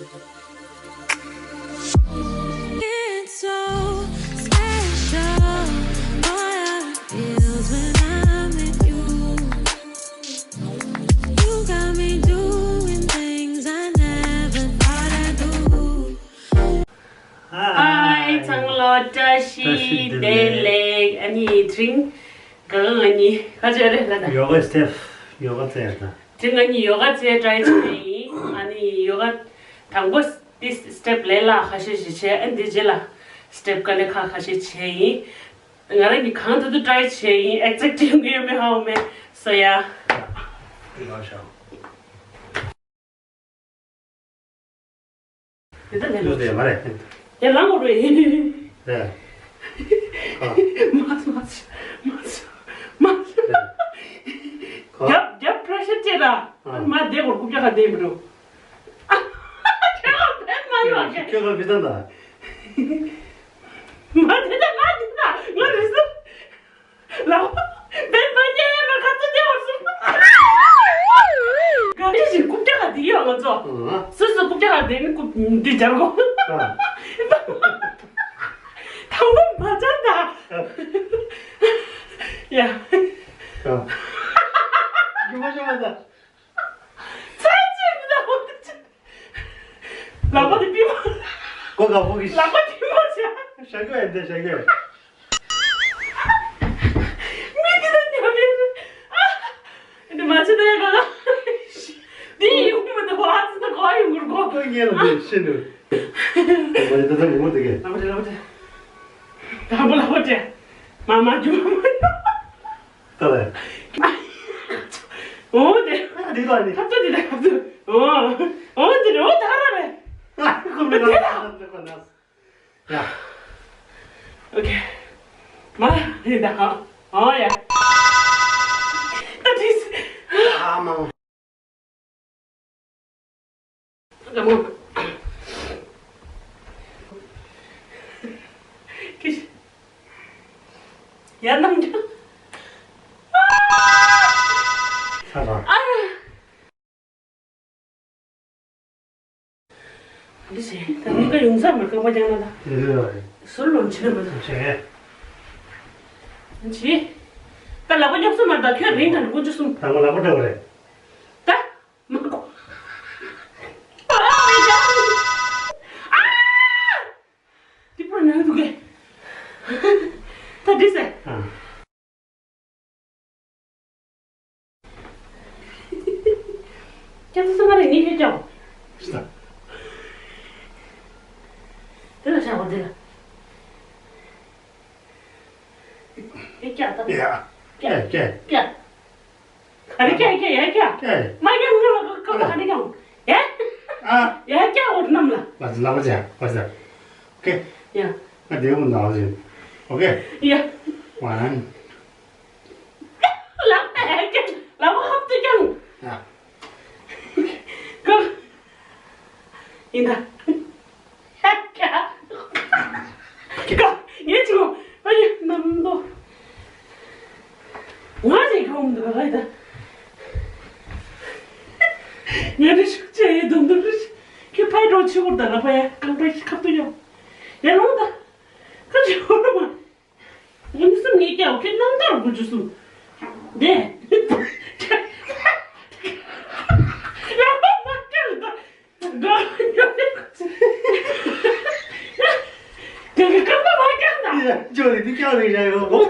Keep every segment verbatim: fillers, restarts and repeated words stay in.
It's so special, boy, how it feels when I'm with you. You got me doing things I never thought I'd do. Hi, ཚང་མ་ལ་བཀྲ་ཤིས་བདེ་ལེགས། ཨ་ནི་དེ་རིང་གང་ང་གཉིས་ཁ་ཆེ་རེད་ལ་ད། ཡོ་ག་སི་ཊེབ་ཡོ་ག་རྩེ་ཡ་ད། དེ་ང་གཉིས་ཡོ་ག་རྩེ་ཊ་རའི་བྱས་ཡིན། ཨ་ནི་ཡོ་ག་དང་པོ་དེ་སི་ཊེབ་ལས་སླ་ཁ་ཤས་ཤིག་བྱས། ཨ་ནི་དེ་རྗེས་ལ་སི་ཊེབ་དཀའ་ལས་ཁག་ཁ་ཤས་བྱས་ཡིན། ང་རང་གིས་གང་ཐུབ་ཐུབ་ཊ་རའི་བྱས་ཡིན། ཨེག་ཛེག་ཊི་ཡོང་གི་ཡོད་མེད་ཧ་གོ་མེད། སོ་ཡ། ཡག་ཤོག་དེ་ལྟ་ནས་ལོ་དེ་མ་རེད། དེ་ལང་གོ་རེད། རེད། ཨ། མ་སོ་མ་སོ་མ་སོ་མ་སོ། རེད། ཨ། རྒྱབ་རྒྱབ་པྲེ་ཤར་བྱས་ལ། ཨ། མ་བསྡད་གོ་རྐུབ་བཀྱག་ག་བསྡད་མི་འགྲོ། ཨ། ཁྱོད་ལ་བེད་མ་ཡོང་ཨ། ཁྱོད་ལ་བེད་ད་ད། མ་བསྡད་ད་ང་བསྡད་ད་ང་རེད་ཟེར། ལག་པ་བེད་མ་རྒྱག་ཡ་ལ་ཁ་ཚ་དེ་བར་སོང་། ག་རེ་ཞིག་རྐུབ་བཀྱག་ག་དེ་ཡོད་ང་ཚོ། ཨ། སོ་སོ་རྐུབ་བཀྱག་ག་དེ་ནི་རྐུབ་འདི་སྦྱར་གོ། ཨ། དང་པོ་མ་སྦྱར་ད། ཨ། ཡ། ཨ། རྒྱུ་མ་ཤོར་བ་ད། ཚ་ཅིག་མི་ད་འོ་ད་ཅིག་ལག་པ་དེ་པི་མ། ཀོ་ག་ཕོ་གི། ལག་པ་པི་མ་བྱ། ཤ་གི་ཨེ་འདི་ཤ་གི། མི་འདི་ད་ཉམས་ཡོད་རེད། ཨ། འདི་མ་བྱེད་ད་ཡ་ག་ག་འདི་ཡོང་མི་འདུག་ཨ་ཙི་ད་ག་ཡོང་གུར་གོ། ཁོ་ངེད་ལ་འདི་ཤེས་ནུས། ད་ད་ད་ངོ་དེ་གི། ལག་པ་དེ་ལག་པ་དེ། དང་པོ་ལག་པ་དེ། མ་མ་རྒྱུ་མ་མ། ད་ལེ། འོ་དེ། ཨ་འདི་ལ་ནི། ཁ་ཚ་འདི་ལ་ཁ་ཚ། འོ། འོ་འདི་རེད་འོ་ད་ར་རེད། ཨ་ཁོ་མི་ལ་ཁ་ཚ་ཁོ་ན། ཡ། ཨོ་ཁེ། མ་རེད་ད་ཧ། ཨོ་ཡ། ད་དྲིས། ཨ་མ། ད་མོ། ཁྱི་ཤི། ཡར་ནམ་རྒྱུ། ཨ། ཨ། འདི་བྱས། ད་མི་ཀ་ཡོང་ས་མ་རྐང་པ་བརྐྱངས་ན་ད། དེ་ལས་བ་རེད། ཟུར་ལོན་ཕྱིན་ན་མ་ད། བྱས། ཇི། ད་ལག་པ་རྙོག་སོང་མ་ད་ཁྱོད་རིང་དང་དགུ་བཅུ་གསུམ། ད་ང་ལག་པ་འདྲ་བ་རེད། ད། མ་གོ། ཨ། འདི་པར་ནང་འདུག་གས། ད་འདི་ཟེར། ཨ། ཁྱེད་ཚོ་སུ་མ་རེད་ངས་ཁྱེད་ཀྱང་། ཤི་ད། འདི་ལ་བཞག་གོ་འདི་ལ། ཨེ་ཀྱ་ད། ཡ། ཀྱ་ཀྱ་ཀྱ། ག་རེ་ཀྱ་ཀྱ་ཡ་ཀྱ། ཀྱ། མ་ཀྱ་ང་ལ་ཀ་ཀ་ག་རེ་ཀྱ། ཡ། ཨ། ཡ་ཀྱ་འོ་རྣམས་ལ། ལ་ལ་བ་ཅ་བ་ཅ། ཨོ་ཁེ། ཡ། ང་དེ་འོ་ན་བ་ཅ། ཨོ་ཁེ། ཡ། ཝན། ལག་པ་ཧད་ཀྱང་ལག་པ་ཧབ་ཏུ་ཀྱང་། ཡ། ཀ། ཡིན་ད། ཧད་ཀྱ། ཀ། ངས་ཅི་གོ། ཨ་ཡ་ནམ་དོ། ང་ཅི་གོ་འདུག་ག་ད། ངས་རེ་ཤུགས་ཆེ་ཡེ་དུང་དུང་རེ་ཤུགས། ཁྱེད་ཕའི་འགྲོ་ཆི་བོར་ད་ལ་ཕ་ཡ་རྐང་པ་ཞིག་ཁབ་ཏུ་ཡོང་། ཡ་ལོང་ད། ཁ་ཆེ་བོར་མ། ཉིན་གསུམ་ངས་ཀྱང་ཁྱེད་རྣམ་ཐར་དགུ་བཅུ་གསུམ། དེ། ལག་པ་མ་བཀྲ་ལ་དགའ་ཉོ་ནས། དེ་གི་རྐང་པ་མ་བཀྲ་ན། ཡ་ཅོ་རེ་འདི་ཀྱང་རེ་རེ་ཡོད་གོ།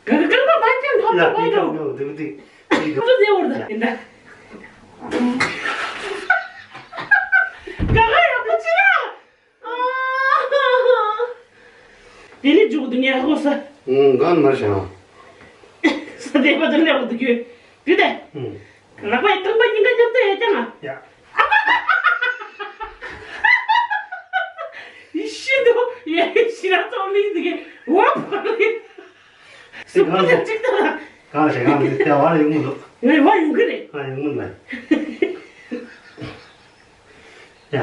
གི་རྐང་པ་མ་བཀྲ་ཐོབ་ཐོབ་མ་ཡོང་། ཡོད་དེ་དེ། ཁ་ཚོ་ཟེར་བར་ད་ཡིན་ད། ག་ག་ཡག་པོ་ཅི་ཡ། དེ་ནས་མཇུག་ཏུ་ངས་ཧོ་ས། ཨང་གང་མར་བྱང་། ས་དེ་པ་དེ་ནས་འོག་ཏུ་རྒྱུ། དུས་དེ། ཨང་། ལག་པའི་རྐང་པ་གཉིས་ཀ་རྒྱབ་སྟེ་ཡ་ཀྱང་ང་། ཡ། ཡི་ཤི་འདུག་ཡ་ཤི་ར་ཙོག་ལི་འདི་གི་འོ་ཕོ་ལི། སུ་པ་ལ་ཅིག་ཏུ་ལ། གང་ཞིག་གང་ཞིག་ལྟེ་བ་ལ་ཡོང་གི་འདུག་ངའི་བ་ཡོང་གི་རེད། ང་ཡོང་གི་མེད། ཡ།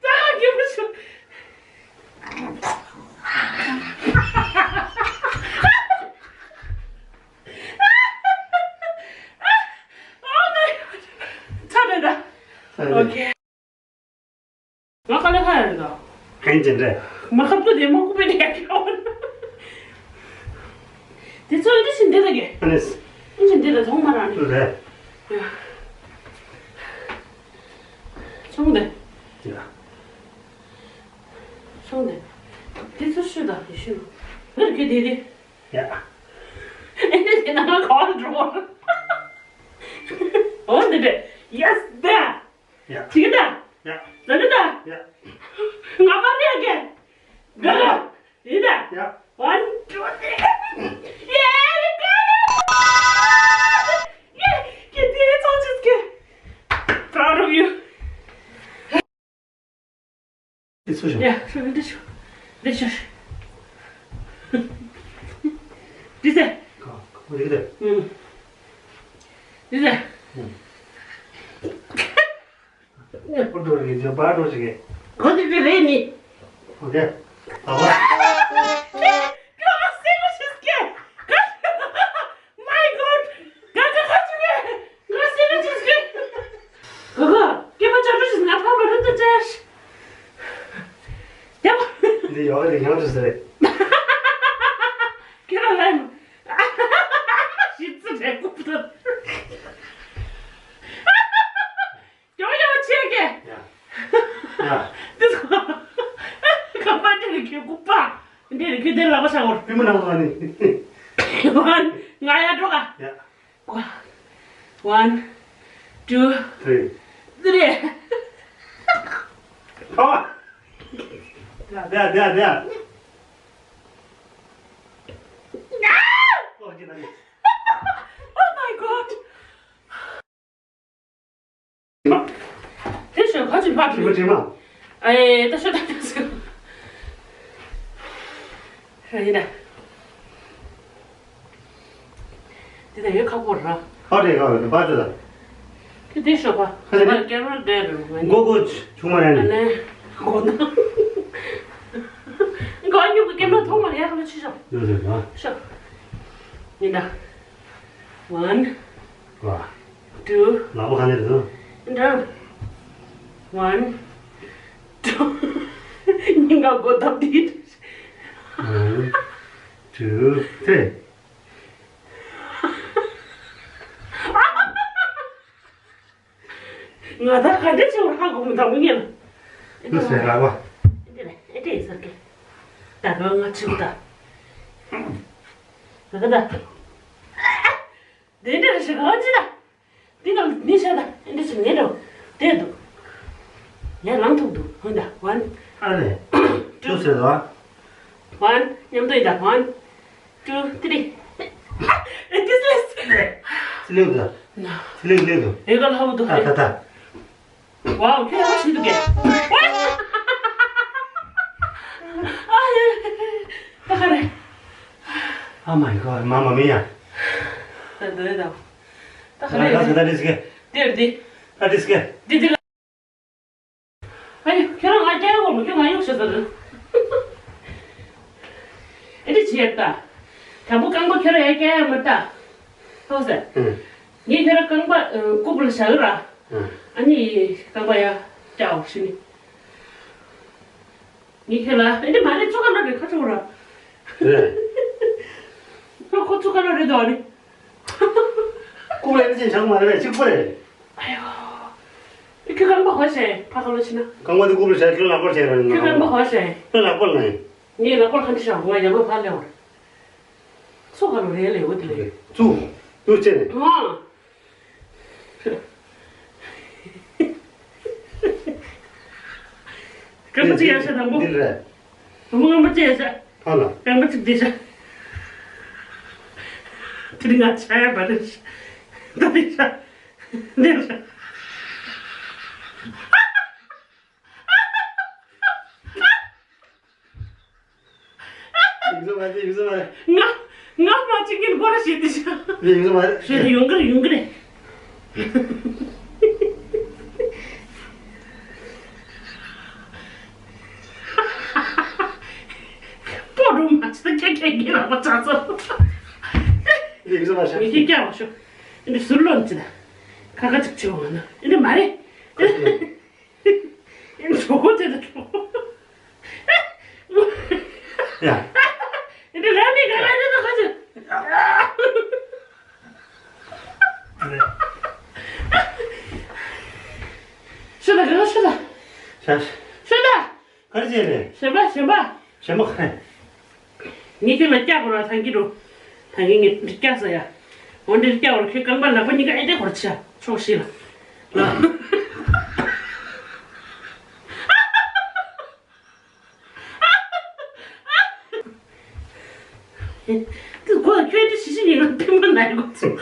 ད་ག་གི་མི་ཤོག་ཚ་རེད་ད། ཨོ་ཁེ། ང་དཀའ་ལས་ཁག་ཡོད་རེད་དོ། ཧན་ཅན་རེད། མ་ཁབ་ཏུ་དེ་མ་ཀུ་པེ་རེད་ཡ་ཁྱོ། དེ་ཚོ་འདི་ཕྱིན་འདི་ལ་གེ། ཨ་ནེས། ཨ་ཕྱིན་འདི་ལ་ཐོང་མ་རང་ནི། རེད། ཡ། ཆུང་དེ། ཡ། ཆུང་དེ། དེ་ཚོ་ཤུ་དང་དེ་ཤུ། ཧུར་གི་དེ་དེ། ཡ། ཨེ་དེ་ནང་ཁ་བ་འགྲོ། འོ་འདི་འདྲ། ཡེས་དེ། ཡ། ཅིག་ད། ཡ། ད་ནི་ད། ཡ། ང་མ་རེད་ཀྱེ། ག་ག་ཡིན་ད། ཡ། One, two, three. Yeah, we got it! Yeah, you did it, Soldiers kid. Proud of you. It's for sure. Yeah, so this, this, this. This is. What is it? Mm. This is. Mm. ཨོ་ཏོ་རེད་ཇོ་པ་ཏོ་ཞིག་གེ། ཁོ་ཚོ་དེ་རེད་ནི། ཨོ་ཀེ། ཨ་བ། ཁྱོད་ང་སེམས་ཤིག་གེ། My God. ག་ག་ག་ཅི་གེ། ང་སེམས་ཤིག་གེ། ག་ག་སྐྱེས་པ་ཅག་ཏུ་ཞིག་ང་ཕ་མ་རུ་ཏུ་ཅེ། ཡ། འདི་ཡོ་ག་རེ་ཡང་ཏུ་ཟེར། ཁྱོད་རང་ལ་ཡང་ཞིག་ཙི་རེད་ཀུ་ཏུ། ཡོ་ཡོ་ཆེ་གེ། ཡ། ཡ། དེ་ཚོ། ཁ་པར་དེ་རིགས་ཁྱོད་ལྐུགས་པ། འདི་རིགས་ཁྱོད་དེ་ལག་པ་བྱ་བར། པི་མོ་ནང་ལ་ནི། ཝན། ང་ཡ་འགྲོ་ག་ཡ། ཀོ། One, two, three. Three. ཨ། དེ་དེ་དེ་དེ། Oh my God. དེ་ཞོ་ཁ་ཅིག་ཕ་དྲི་མ་དྲི་མ། ཨེ་ད་ཞོ་ད་ཞོ་ཡིན་ད། དེ་ད་ཡོད་ཁ་པོ་ར། ཨ་རེ་ག་བ་ད་པ་ཅོ་ད། དེ་དེ་ཞོ་པ། ཁ་ཅིག་ད་ཀེ་ར་ཌེ་རུ་མ་ནི། གོ་གོ་ཆུང་མ་ར་ནི། ཨ་ནེ། གོ་ན། གོ་ཉུ་གི་ཀེ་མ་ཐོང་མ་ཡ་ཁ་ལ་ཆི་ཞོ། ཡོད་ཟེར་ག་ཞོ། ཡིན་ད། One. ལག་པ་ག་ནས་རེད་དོ། འདྲ། One, two. སྙིང་ག་གོ་ཐབས་དེ། One, two, three. ང་ད་ག་འདྲ་བྱེད་པར་ཧ་གོ་མི་འདུག་མི་ངན། ལུས་སེ་ར་བ། ཨེ་འདྲ་ཨེ་འདྲ་ཟེར་གི། ད་ག་ང་ཆི་གུ་ད། ད་ག་ད། དེ་འདྲ་རེ་ཞིག་ག་ཅི་ད། འདི་ནང་མི་ཤ་ད་འདི་ཚོ་ངེད་འགྲོ་དེ་འདུག་ཡར་ལངས་ཐུབ་འདུག་ཧོན་ད། One, ཨ་ལེ། ཅུ་ཟེར་ལ། One, མཉམ་དུ་ཡིན་ད། One, two, three. It is less. ལེགས་འདུག་ལེགས་ལེགས་འདུག་ཨེ་ག་ལ་ཧ་བུ་འདུག་ད་ད་ད། Wow, ཁྱོད་ཡག་ཤིན་ཏུ་གེ། ཨ་ཡེ། ད་ག་རེ། Oh my God, Mamma mia. ད་འདོད་ད། ད་ག་རེ། ད་ད་ད་རེ་ཟེར་གེ། དེར་དེ། ད་དེ་ཟེར་གེ། དེ་དེ་ལ། ཨ་ཡེ། ཁྱོད་རང་ང་རྒྱལ་གོ་མོ་ཁྱོད་ང་གཡུག་ཤ་ཟ་རེད། ཨེ་འདྲ་བྱེད་ད། དང་པོ་རྐང་པ་ཁྱོད་རང་ཡར་རྒྱལ་ཡ་མ་ད། ཧོ་ཟེར། ངས་ཁྱོད་རང་རྐང་པ་རྐུབ་ལ་བཞག་གི་ར། ཨ་ནི་རྐང་པ་ཡར་རྒྱག་ཤི་ནི། ངས་ཁྱོད་ལ་ཨེ་འདྲ་མ་རེད། ཚུགས་ཀ་ལོ་རེད་ཁ་ཚུགས་ར། རེད། ཁོ་ཁོ་ཚུགས་ཀ་ལོ་རེད་དོ་ཨ་ནི། རྐུབ་ལ་ཨེ་འདྲ་ཅན་བཞག་མ་རེད་གཅིག་པོ་རེད། ཨ་ཡོ། ཁྱོད་རྐང་པ་ཧོ་ཤེ་ཕ་ཁ་ལོ་ཕྱི་ན། རྐང་པ་དེ་རྐུབ་ལ་བཞག་ཁྱོད་ལག་པར་བྱས་ར། ཁྱོད་རྐང་པ་ཧོ་ཤེ། ཁྱོད་ལག་པར་ལ་ཡིན། ངས་ལག་པར་ཁ་འདྲི་ཤག་ང་ཡག་པོ་ཕར་ལེའོ། ཚུགས་ཁ་ལོ་རེད་ལེའོ་དེ་ལེ། ཚུགས། ཚུགས་ཅེ་རེད། ཨང་། རྐང་པ་གཅིག་ཡར་བཞག་དང་པོ། འདི་རེད། དང་པོ་རྐང་པ་གཅིག་ཡར་བཞག་ཕར་ལ། རྐང་པ་གཅིག་འདི་བཞག་དེ་རིང་ང་ཆ་ཡ་བ་རེད། ད་འདི་བཞག་འདི་བཞག་ཡིག་གཟུགས་མ་བྱེད། ཡིག་གཟུགས་མ་བྱེད། ང་ང་མ་བྱེད་ཀྱིན་སྒོ་ར་ཞེད་དེ་ཤག་ཡིག་གཟུགས་མ་བྱེད། ཞེད་དེ་ཡོང་གི་རེད། ཡོང་གི་རེད། པོ་རུ་མ་བྱེད། ཁྱེད་ཁྱེད་ཀྱི་ལག་པ་ཚ་ཚ། ཡིག་གཟུགས་མ་བྱེད། ངས་ཁྱེད་སྐྱག་མ་ཤོག་ཨེ་འདྲ་ཟུར་ལོན་ཅི་ད། ཁ་ཁ་ཅིག་ཆེ་བ་ན་ཨེ་འདྲ་མ་རེད། ཡ། ཨེ་འདྲ་ར་མི་ག་ར་འདྲ་ད་ག་ཚོད། ཤོད་ད་ག་ཤོད་ད། ཤ། ཤོད་ད། ག་རེ་བྱས་རེད། གཞན་པ་གཞན་པ། གཞན་པ་ག་རེ། ངས་ཁྱོད་ལ་སྐྱག་དགོས་ར་ཐང་གི་འགྲོ། ཐང་གི་ངས་སྐྱག་ཟ་ཡ། འོ་འདིར་སྐྱག་དགོས་ར་ཁྱོད་རྐང་པ་ལག་པ་གཉིས་ཀ་ཨེ་འདྲ་གོར་ཆ་ཕྱོགས་ཤིག་ལ། ལ། དེ་གོ་ཁྱོད་འདྲ་ཞི་ཞི་ཡིན་ན་ཐུན་མོང་ན་ཡོད་ཚོད།